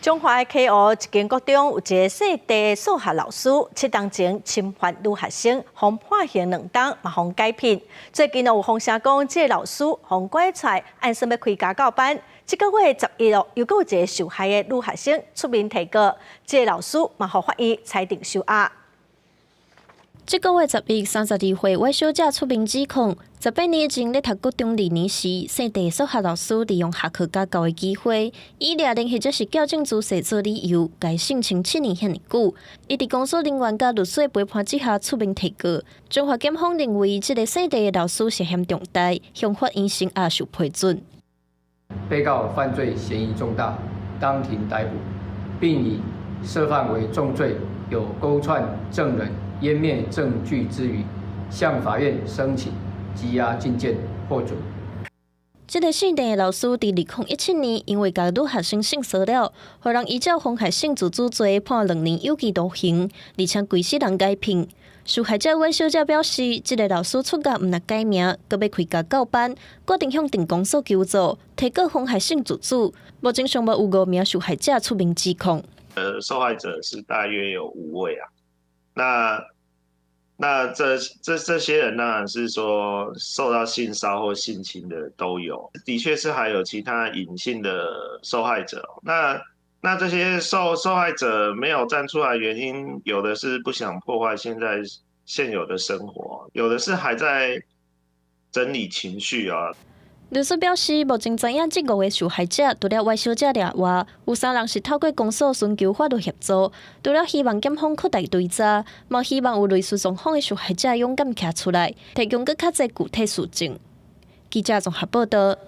彰化溪湖一間國中有一个姓鄭數學老師，7冬前侵犯女學生，予判刑2冬，嘛予解聘。最近有風聲講，這个老師予拐跩，按算欲開家教班。這个月11日，又閣有一个受害的女學生出面提告，這个老師嘛予法院裁定收押。這个月11，32歲魏小姐出面指控，18年前咧讀國中二年時，姓鄭數學老師利用下課家教的機會，以掠人或者是矯正姿勢做理由，共性侵7年遐爾久。伊佇公所人員佮律師陪伴之下出面提告。彰化檢方認為，這个姓鄭的老師涉嫌重大，向法院聲押受批准。被告犯罪嫌疑重大，當庭逮捕，並以涉犯為重罪，有勾串證人、湮滅證據之虞，向法院申請羈押禁見獲准。這个姓鄭的老師佇2017年，因為共女學生性騷擾，予人依照妨害性自主罪判2年有期徒刑，而且規世人解聘。受害者魏小姐表示，這个老師出獄毋但改名，閣欲開家教班，決定向鎮公所求助，提告妨害性自主。目前尚無有五名受害者出面指控。受害者是大約有五位啊。那這些人當然是說受到性騷或性侵的都有，的確是還有其他隱性的受害者。那這些受害者沒有站出來，原因有的是不想破壞現在現有的生活，有的是還在整理情緒啊。律師表示，目前知影這五个受害者，除了魏小姐外，有三人是透過公所尋求法律協助。除了希望檢方擴大追查，嘛希望有類似狀況的受害者勇敢徛出來，提供閣較濟具體事證。記者綜合報道。